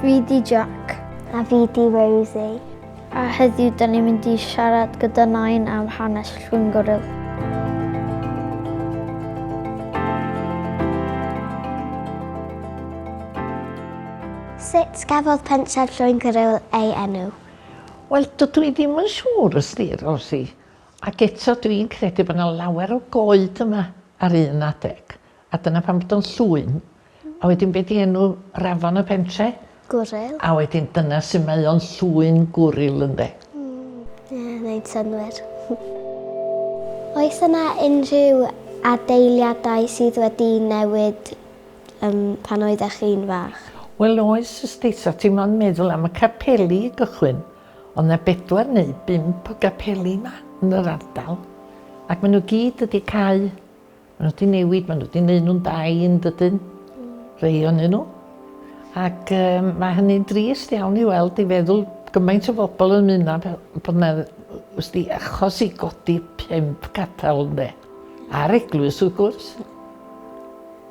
Fi di Jack. A fi di Rosie. A heddiw da ni'n mynd i siarad gyda Nain am hanes Llwyngwril. Sut gafodd pentref Llwyngwril ei enw? Wel, dydw i ddim yn siŵr, ysdi, Rosie. Ac eto dwi'n credu bod 'na lawer o goed yma ar un adeg, a dyna pam bod o'n llwyn. A wedyn be 'di enw yr afon y pentre? Gwril. A wedyn dyna sut mae o'n llwyn gwril ynde? Mm, ie, neud synnwyr. Oes yna unrhyw adeiliadau sydd wedi newid um, pan oeddech chi'n fach? Wel oes, ysdi, sa ti mond meddwl am y capeli i gychwyn. Oedd 'na bedwar neu bump o gapeli 'ma yn yr ardal, ac maen nhw gyd wedi cau. Maen nhw wedi newid, maen nhw wedi gwneud nhw'n dai yn dydyn, rhai ohonyn nhw. Ac um, mae hynny'n drist iawn i weld, i feddwl gymaint o bobl yn mynd na bod yna wsti, achos i godi pump capel ynde. A'r eglwys wrth gwrs.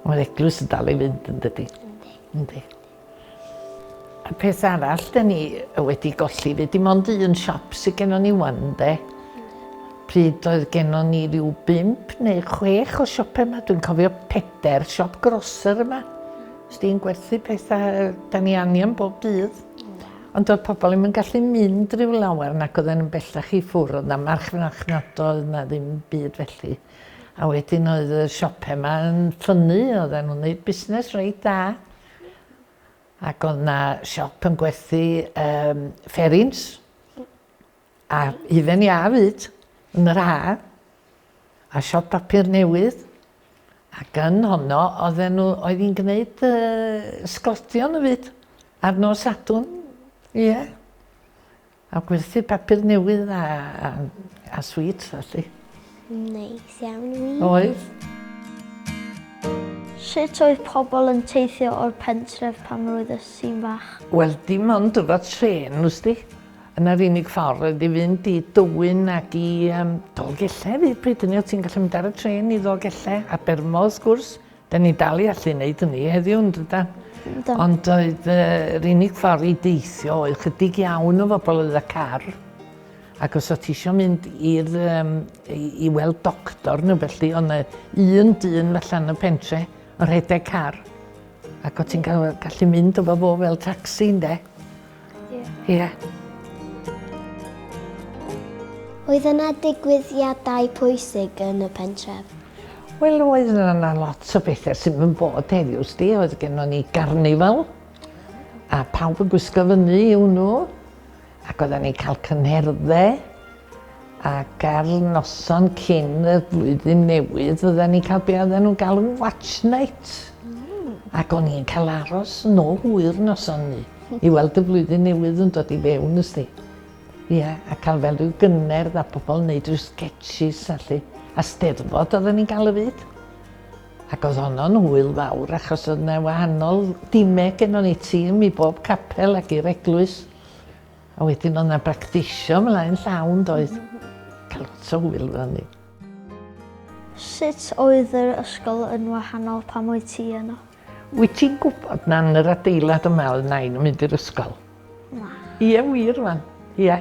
Mae'r eglwys yn dal i fynd yn dydy. Yndi. Y peth arall 'da ni wedi golli 'fyd, dim ond un siop sydd gennon ni 'wan ynde. Pryd oedd gennon ni ryw bump neu chwech o siopau yma, dwi'n cofio pedair siop groser yma. Sdi'n gwerthu pethau da ni angen bob dydd. Ond oedd pobl ddim yn gallu mynd rhyw lawer nac oedden nhw'n bellach i ffwrdd, oedd na marchfarchnadoedd na ddim byd felly. A wedyn oedd y siopau yma yn ffynnu, oedden nhw'n gwneud busnes reit da. Ac oedd 'na siop yn gwerthu um, fferins a hufen iâ fyd yn yr ha a siop papur newydd ac yn honno oedden nhw oedd hi'n gwneud uh, sglodion y fyd ar nos Sadwrn. Ie. Yeah. A gwerthu papur newydd a, a, a sweets felly. Neis iawn wir. Oedd. Sut oedd pobl yn teithio o'r pentref pan roedd y ti'n fach? Wel, dim ond efo trên, wsti. Yna'r unig ffordd oedd i fynd i Dywyn ac i um, Dolgellau hefyd. Pryd hynny oedd ti'n gallu mynd ar y trên i Ddolgellau a Bermo, wrth gwrs. Da ni dal i allu wneud hynny heddiw, yn dydan? Ond oedd yr unig ffordd i deithio oedd chydig iawn o bobl oedd â car. Ac os oedd ti eisiau mynd i'r, um, i, i weld doctor neu felly, oedd yna un dyn falle yn y pentre yn rhedeg car. Ac oedd ti'n gallu mynd efo fo fel taxi, ynde? Ie. Ie. Oedd yna digwyddiadau pwysig yn y pentref? Wel, oedd yna lot o bethau sydd yn bod heddiw, sdi. Oedd gennon ni garnifal, a pawb yn gwisgo fyny i hwnnw, ac oedden ni'n cael cyngherddau, ac ar noson cyn y flwyddyn newydd, oedden ni'n cael be oedden nhw'n galw watch night. Mm. Ac o'n i'n cael aros nôl hwyr noson ni, i weld y flwyddyn newydd yn dod i fewn, ysdi. Ia, a cael fel rhyw gyngerdd a pobl yn neud rhyw sketches a lly. A steddfod oedden ni'n gael hefyd. Ac oedd honno'n hwyl fawr achos oedd yna wahanol dimau gennon ni, tîm i bob capel ac i'r eglwys. A wedyn oedd yna bractisio ymlaen llawn doedd. Cael lot o hwyl fel hynny. Sut oedd yr ysgol yn wahanol pan oedd ti yno? Wyt ti'n gwybod na yn yr adeilad yma oedd nain yn mynd i'r ysgol? Na. Ie, wir wan. Ie.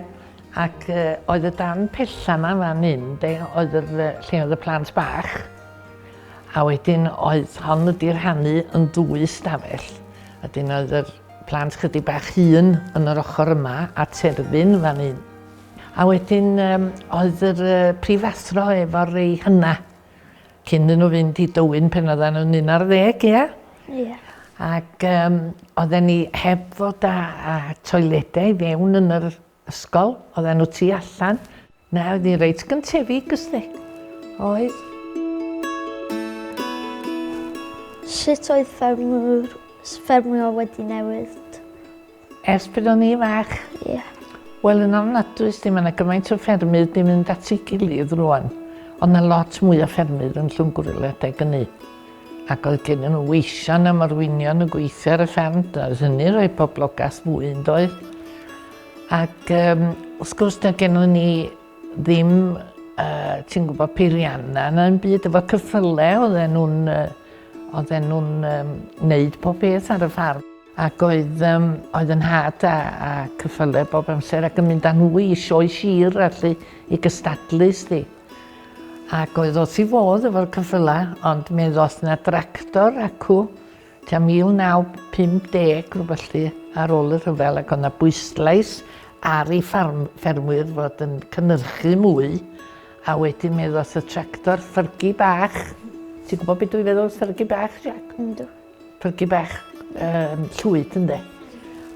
Ac uh, oedd y dan pella yma fan hyn, de, oedd yr, uh, lle oedd y plant bach. A wedyn oedd hon wedi rhannu yn ddwy stafell. A dyn oedd yr plant chydig bach hŷn yn yr ochr yma a terfyn fan hyn. A wedyn um, oedd yr uh, prifathro efo'r rei hynna. Cyn iddyn nhw fynd i Dywyn pan oedden nhw'n 11, ia? Ie. Ac um, oedden ni heb fod â, â toiledau i fewn yn yr ysgol, oedden nhw tu allan. Na, oedd hi'n reit gyntefig, ysdi. Oedd. Sut oedd ffermwyr, ffermio wedi newid? Ers pryd o'n i'n fach? Ie. Wel, yn ofnadwy, sdi, mae yna gymaint o ffermydd di mynd at ei gilydd rwan. Ond yna lot mwy o ffermydd yn Llwyngwril adeg hynny. Ac oedd gen nhw weision a morwynion yn gweithio ar y fferm. Oedd hynny'n rhoi poblogaeth fwy yn doedd. Ac um, wrth gwrs, da gennym ni ddim, uh, ti'n gwybod, peiriannau na yn byd efo cyffylau oedden nhw'n uh, oedden nhw'n um, neud pob beth ar y ffarm. Ac oedd, um, oedd yn nhad a, a cyffyle bob amser ac yn mynd â nhw i sioe sir a lly i gystadlu, sdi. Ac oedd wrth i fodd efo'r cyffyla, ond mi ddoth na dractor acw tua 1950 rhywbeth lly ar ôl y rhyfel ac oedd 'na bwyslais ar i ffarm, ffermwyr fod yn cynhyrchu mwy a wedyn mi ddoth y tractor ffyrgi bach. Ti'n gwybod beth dwi'n feddwl ffyrgi bach, Jack? Yndw. Ffyrgi bach um, llwyd ynde.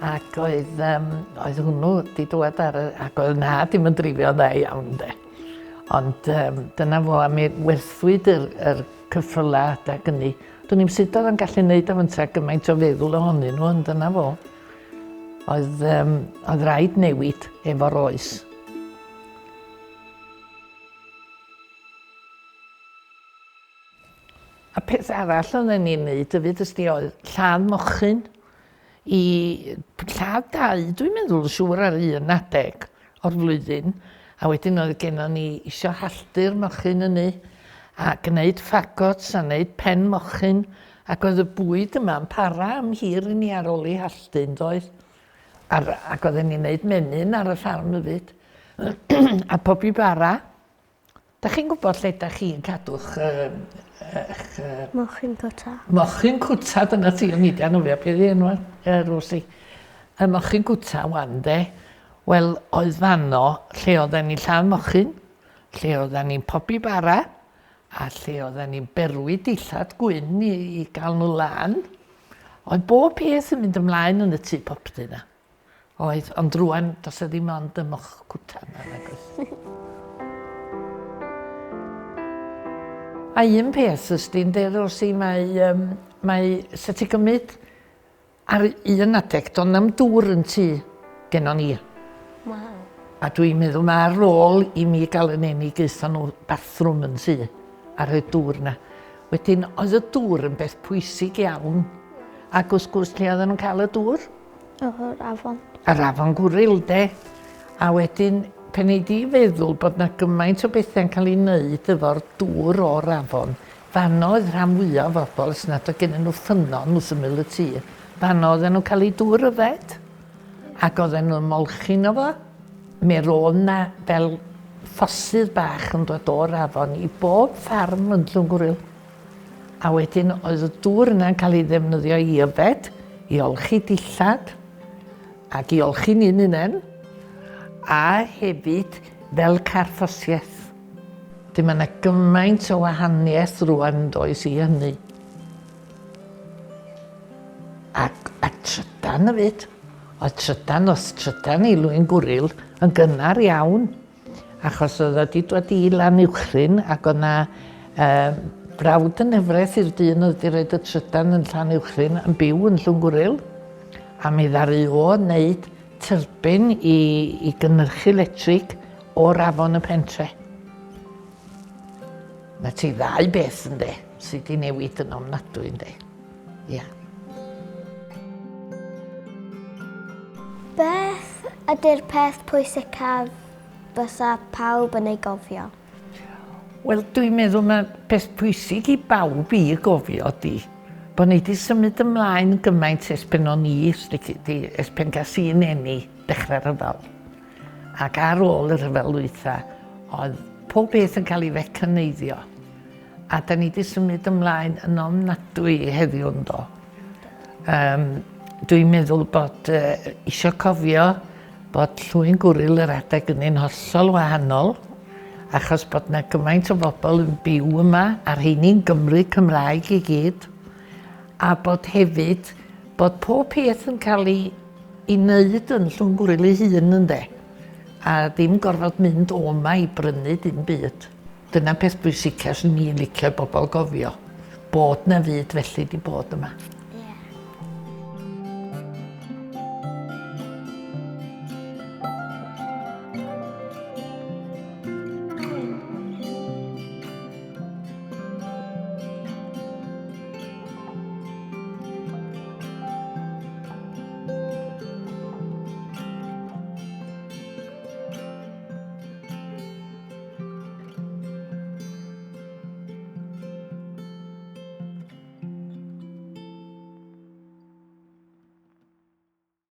Ac oedd, um, oedd hwnnw wedi dod ar y... Ac oedd nhad ddim yn dreifio'n dda iawn ynde. Ond um, dyna fo, a mi werthwyd yr, yr cyffylau adag ynni. Dwn i'm sut oedd o'n gallu neud o fynta gymaint o feddwl ohonyn nhw, ond dyna fo. Oedd, um, oedd rhaid newid efo'r oes. A peth arall oedden ni'n neud hefyd ysdi oedd lladd mochyn i lladd dau, dwi'n meddwl yn siŵr ar un adeg o'r flwyddyn, a wedyn oedd gennon ni isio halltu'r mochyn ynny, a gneud ffagots a neud pen mochyn, ac oedd y bwyd yma yn para am hir i ni ar ôl ei halltu yn doedd? Ar, ac oedden ni'n neud menyn ar y ffarm hefyd, a pobi bara. Dach chi'n gwybod lle dach chi'n cadw'ch yym ych yy... Mochyn cwta. Mochyn cwta dyna ti o'n i 'di anghofio be' 'di enw yy Rosie. Y mochyn cwta 'wan 'de. Wel oedd fanno lle odden ni'n lladd mochyn, lle odden ni'n pobi bara, a lle odden ni'n berwi dillad gwyn i i ga'l n'w lân. Oedd bob peth yn mynd ymlaen yn y tŷ popty 'na. Oedd, ond rŵan does 'na ddim ond y moch cwta 'na nag oes? A un peth ys di'n deud Rosie mae yym mae sa ti gymyd ar un adeg do'n na'm dŵr yn tŷ gennon ni. Waw. A dwi'n meddwl ma' ar ôl i mi ga'l 'yn eni gaethon nhw bathrwm yn tŷ a rhoi dŵr 'na. Wedyn oedd y dŵr yn beth pwysig iawn ac wrth gwrs lle oedden nhw'n cael y dŵr? Yr afon. Yr afon Gwril, de. A wedyn, pan nei di feddwl bod 'na gymaint o bethau'n cael ei wneud efo'r dŵr o'r afon, fanno oedd rhan fwyaf o bobl, os nad oedd gennyn nhw ffynnon wrth ymyl y tŷ, fanno oedden nhw'n cael eu dŵr yfed, ac oedden nhw'n ymolchi yno fo. Mi roedd 'na fel ffosydd bach yn dod o'r afon i bob ffarm yn Llwyngwril. A wedyn oedd y dŵr yna'n cael ei ddefnyddio i yfed, i olchi dillad, ac i olchi ni'n hunain, a hefyd fel carthffosiaeth. Wedyn mae yna gymaint o wahaniaeth rwan yn does i hynny. Ac, a trydan hefyd. Oedd trydan, oedd trydan i Lwyn Gwril yn gynnar iawn. Achos oedd o 'di dod i Lanuwchllyn ac oedd 'na uh, brawd yn nghyfraith i'r dyn oedd wedi rhoi y trydan yn Llanuwchllyn yn byw yn Llwngwril. A mi ddaru o wneud tyrbin i, i gynhyrchu electric o'r afon y pentre. Mae ti ddau beth ynde, sydd wedi newid yn ofnadwy ynde. Ia. Beth ydy'r peth pwysicaf bysa pawb yn ei gofio? Wel, dwi'n meddwl mae peth pwysig i bawb i gofio ydy bod ni wedi symud ymlaen gymaint ers pen o'n i, ers pen gas i'n eni, dechrau'r rhyfel. Ac ar ôl y rhyfel lwytha, oedd pob peth yn cael ei fecaneiddio. A da ni 'di symud ymlaen yn ofnadwy heddiw yndo? Um, dwi'n meddwl bod uh, isio cofio bod Llwyn Gwril yr adeg ynny'n hollol wahanol, achos bod na gymaint o bobl yn byw yma, a rheini'n Gymru Cymraeg i gyd, a bod hefyd bod pob peth yn cael ei, ei wneud yn Llwyn Gwril ei hun ynde, a ddim gorfod mynd o yma i brynu dim byd. Dyna peth bwysica swn i'n licio i bobl gofio, bod 'na fyd felly 'di bod yma.